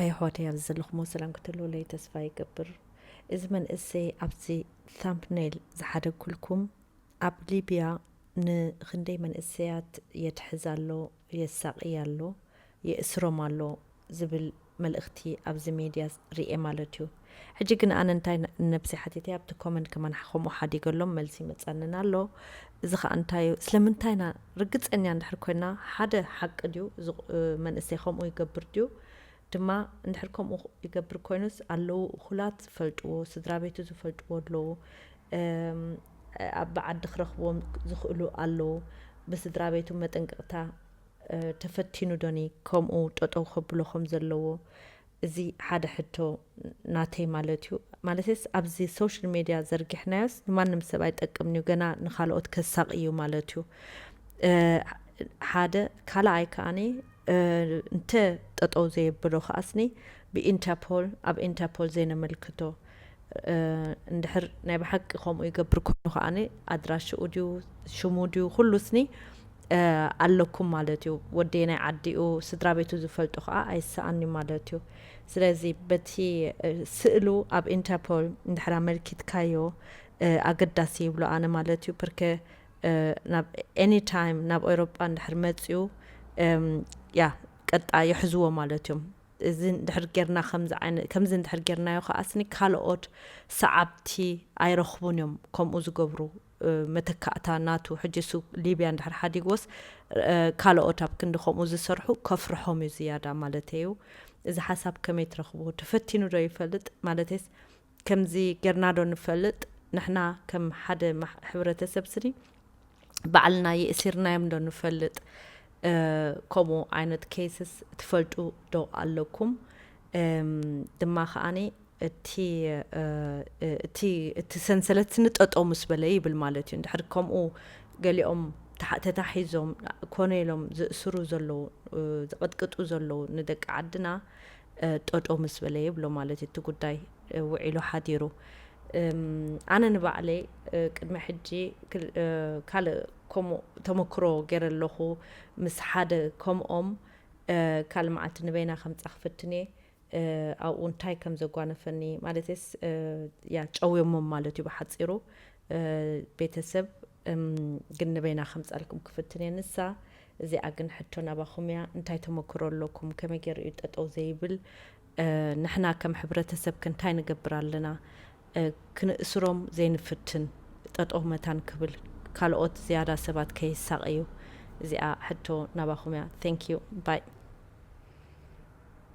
ኣሕዋተይ ኣብዚ ዘለኹሞ ሰላም ክትህልውለይ ተስፋ ይገብር። እዚ መንእሰይ ኣብዚ thumbnail ዝሓደግኩልኩም ኣብ ሊብያ ንኽንደይ መንእሰያት የትሕዝ ኣሎ፣ የሳቕይ ኣሎ፣ የእስሮም ኣሎ ዝብል መልእኽቲ ኣብዚ ሜድያ ርእየ ማለት እዩ። ሕጂ ግን ኣነ እንታይ ነ- ንነብሰይ ሓቲተ ኣብቲ ኮመንት ከማን ከምኡ ሓዲገሎም መልሲ ይመጸንን ኣሎ። እዚ ኸኣ እንታይ እዩ? ስለምንታይ ኢና ርግጸኛ እንድሕር ኮይና ሓደ ሓቂ ድዩ እዚ እ፣ መንእሰይ ከምኡ ይገብር ድዩ? ድማ እንድሕር ከምኡ ይገብር ኮይኑስ ኣለዉ እኹላት ዝፈልጥዎ፣ ስድራ ቤቱ ዝፈልጥዎ ኣለዉ። እም፣ ኣብ ዓዲ ክረኽብዎም ዝኽእሉ ኣለዉ። ብስድራ ቤቱ መጠንቀቕታ እ፣ ተፈቲኑ ዶኒ ከምኡ ጠጠው ከብሎ ከም ዘለዎ? እዚ ሓደ ሕቶ ናተይ ማለት እዩ። ማለትስ ኣብዚ ሶሻል ሜድያ ዘርጊሕናዮስ ንማንም ሰብ ኣይጠቅምን እዩ፣ ገና ንኻልኦት ከሳቕ እዩ ማለት እዩ። እ፣ ሓደ ካልኣይ ከኣኒ እ፣ እንተ ጠጠው ዘየብሎ ከኣስኒ ብኢንተርፖል ኣብ ኢንተርፖል ዘይነመልክቶ እ፣ እንድሕር ናይ ብሓቂ ከምኡ ይገብር ኮይኑ ከኣኒ ኣድራሽኡ ድዩ ሽሙ ድዩ ኩሉ ስኒ እ፣ ኣለኩም ማለት እዩ። ወደይ ናይ ዓዲኡ ስድራ ቤቱ ዝፈልጡ ከዓ ኣይሰኣን እዩ ማለት እዩ። ስለዚ በቲ እ፣ ስእሉ ኣብ ኢንተርፖል እንድሕር ኣመልኪትካዮ እ፣ ኣገዳሲ ይብሎ ኣነ ማለት እዩ። ብርከ እ፣ ናብ ኤኒ ታይም ናብ ኤውሮጳ እንድሕር መፅኡ እም፣ ያ ቀጣ ይሕዝዎ ማለት እዮም። እዚ እንድሕር ጌርና ከምዚ ዓይነት ከምዚ እንድሕር ጌርናዮ ከኣስኒ ካልኦት ሰዓብቲ ኣይረኽቡን እዮም ከምኡ ዝገብሩ። እ፣ መተካእታ ናቱ ሕጂ እሱ ሊብያ እንድሕር ሓዲግዎስ እ፣ ካልኦት ኣብ ክንዲ ከምኡ ዝሰርሑ ከፍርሖም እዩ ዝያዳ ማለት እዩ። እዚ ሓሳብ ከመይ ትረኽብዎ? ተፈቲኑ ዶ ይፈልጥ? ማለተይስ ከምዚ ጌርና ዶ ንፈልጥ? ንሕና ከም ሓደ ማሕ- ሕብረተሰብ ስኒ ባዕልና የእሲርናዮም ዶ ንፈልጥ? እ፣ ከምኡ ዓይነት ኬስስ ትፈልጡ ዶ ኣለኩም? እም፣ ድማ ከኣኒ እቲ እ፣ እ፣ እቲ እቲ ሰንሰለት ስኒ ጠጠው ምስ በለ ይብል ማለት እዩ። እንድሕር ከምኡ ገሊኦም ተሓ- ተታሒዞም ኮነ ኢሎም ዝእስሩ ዘለዉ እ፣ ዝቕጥቅጡ ዘለዉ ንደቂ ዓድና እ፣ ጠጠው ምስ በለ ይብሎ ማለት እዩ። እቲ ጉዳይ እ፣ ውዒሉ ሓዲሩ እም፣ ኣነ ንባዕለይ እ፣ ቅድሚ ሕጂ ክል- እ፣ ካልእ ከምኡ ተመክሮ ገይረ ኣለኹ። ምስ ሓደ ከምኦም እ፣ ካልእ መዓልቲ ንበይና ከምጻ ክፍትን እየ። እ፣ ኣብኡ እንታይ ከም ዘጓነፈኒ ማለትስ እ፣ ያ ጨውዮሞም ማለት እዩ ብሓፂሩ እ፣ ቤተሰብ እም፣ ግን ንበይና ከምጻልኩም ክፍትን እየ። ንሳ እዚኣ ግን ሕቶ ናባኹም እያ። እንታይ ተመክሮ ኣለኩም? ከመይ ገይሩ እዩ ጠጠው ዘይብል? እ፣ ንሕና ከም ሕብረተሰብ ከ እንታይ ንገብር ኣለና? እ፣ ክንእስሮም ዘይንፍትን ጠጠው መታን ክብል ካልኦት ዝያዳ ሰባት ከይሳቐዩ? እዚኣ ሕቶ ናባኹም እያ። Thank you. Bye.